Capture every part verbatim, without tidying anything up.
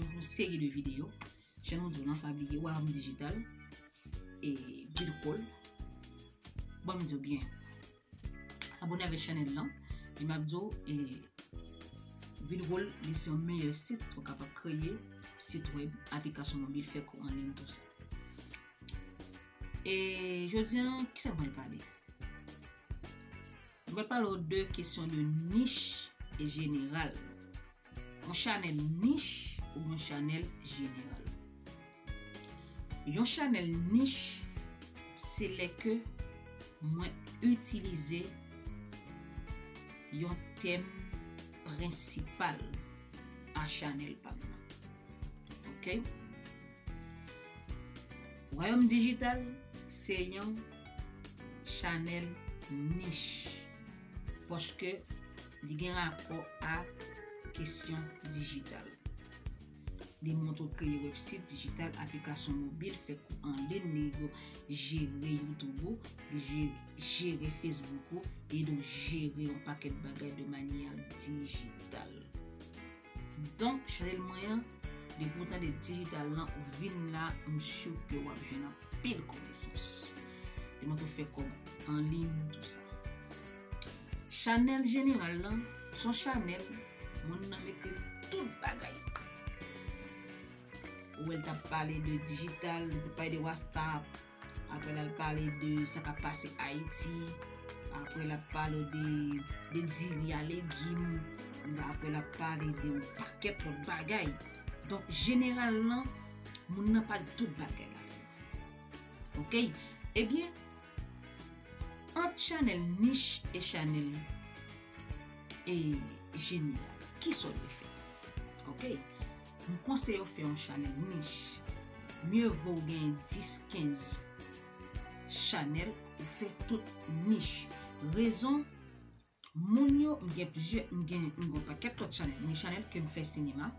Yon seri de videyo. Jan nou di w lan, pa bliye Wayòm Dijital e Build Goal. Bon, m di w byen, abone avèk chanèl lan. E m ap di w, e, Build Goal, li se yon meyè sit pou w kapab kreye sit wèb, aplikasyon mobil, fè kou an liy, tou sa. E jodi a, kisa m pral pale? Mwen pral pale w de kesyon de nich e jeneral. Yon chanèl nich oubyen yon chanèl jeneral. Yon chanèl nich, se lè ke mwen itilize yon tèm prensipal a chanèl pa m nan. Oke? Wayòm Dijital se yon chanèl nich, paske li gen rapò a kesyon dijital. Li montre w kreye wèbsit dijital, aplikasyon mobil, fè kou an liy, li jere YouTube ou, li je-, jere Facebook ou, ede w jere yon pakèt bagay de manyè dijital. Donk, chanèl mwen an, depi w tande dijital lan vin la, m si ke w ap jwenn anpil konesans. Li montre w fè kòb an liy, tou sa. Chanèl jeneral lan, se yon chanèl moun nan mete tout bagay. Ou wè l t ap pale de dijital, li t ap pale de WhatsApp, apre l al pale de sa k ap pase Ayiti, apre l ap pale de, de diri a legim, apre l ap pale de yon pakèt lòt bagay. Donk, jeneral lan, moun nan pale tout bagay la. Oke? Ebyen, ant chanèl nich e chanèl, e, jeneral, kisa w dwe fè? Oke? M konseye w fè yon chanèl nich. Mye vo w gen dis, kenz chanèl, ou fè tout nich. Rezon, moun yo, m gen plizyè, m gen, m gen yon pakèt lòt chanèl. M gen chanèl ke m fè sinema,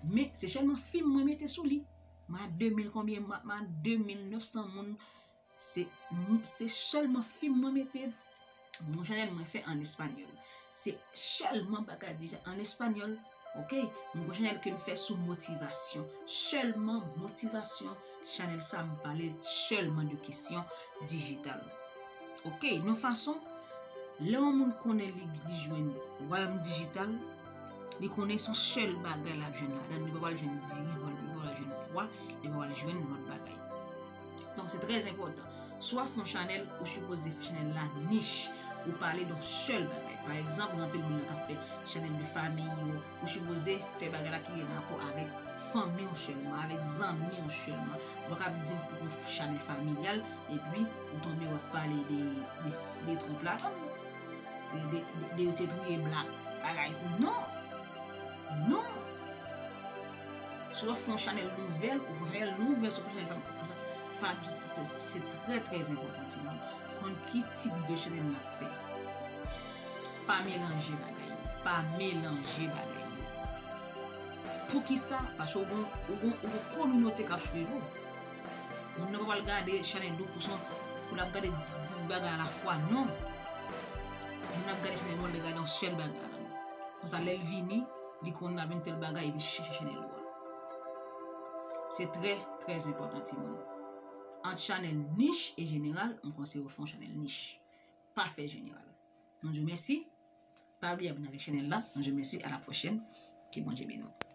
men se sèlman fim mwen mete sou li. M a de mil konbyen, m a, m a de mil nèf san moun. Se, se sèlman fim mwen mete. M gen yon chanèl mwen fè an espanyòl. Se sèlman bagay deja an espanyòl. Oke? M gen yon chanèl ke m fè sou motivasyon. Sèlman motivasyon. Chanèl sa, m pale sèlman de kesyon dijital. Oke? Yon fason, lè yon moun konnen li, li jwenn Wayòm Dijital, li konnen se yon sèl bagay l ap jwenn ladan l. Li pa pral jwenn diri, li pa pral jwenn pwa, li pa pral jwenn lòt bagay. Donk, se trè enpòtan. Si w ap fè yon chanèl, ou sipoze fè chanèl la nich. Ou pale de yon sèl bagay. Pa egzanp, gen anpil moun nan k ap fè chanèl de fanmi yo. Ou sipoze fè bagay la ki gen rapò avèk fanmi w sèlman, avèk zanmi w sèlman. Ou pa ka di m pou yon chanèl familyal, epi ou tonbe w ap pale de, de, de twoup la, de, de, de, de yo te touye blak. Bagay, non! Non! Si w ap fè yon chanèl nouvèl, ou fè yon chanèl nouvèl, si w ap fè yon chanèl fam-, fam-, fam-, se, se, se trè, trè enpòtan, timoun. Konn ki tip de chanèl n ap fè. Pa melanje bagay yo. Pa melanje bagay yo. Poukisa? Paske ou gon, ou gon, ou gon kominote k ap swiv ou. Moun nan pa pral gade chanèl ou pou son, pou l ap gade dis, dis bagay alafwa, non. Moun nan ap gade chanèl ou, li gade yon sèl bagay. Konsa, lè l vini, li konn l ap jwenn tèl bagay, epi chèche chanèl ou a. Se trè, trè enpòtan, timoun. Ant chanèl nich e jeneral, m konseye w fè yon chanèl nich. Pa fè jeneral. Nou di w mèsi. Pa bliye abòne avèk chanèl la. Nou di w mèsi. A la pwochèn. Ke Bondye beni w.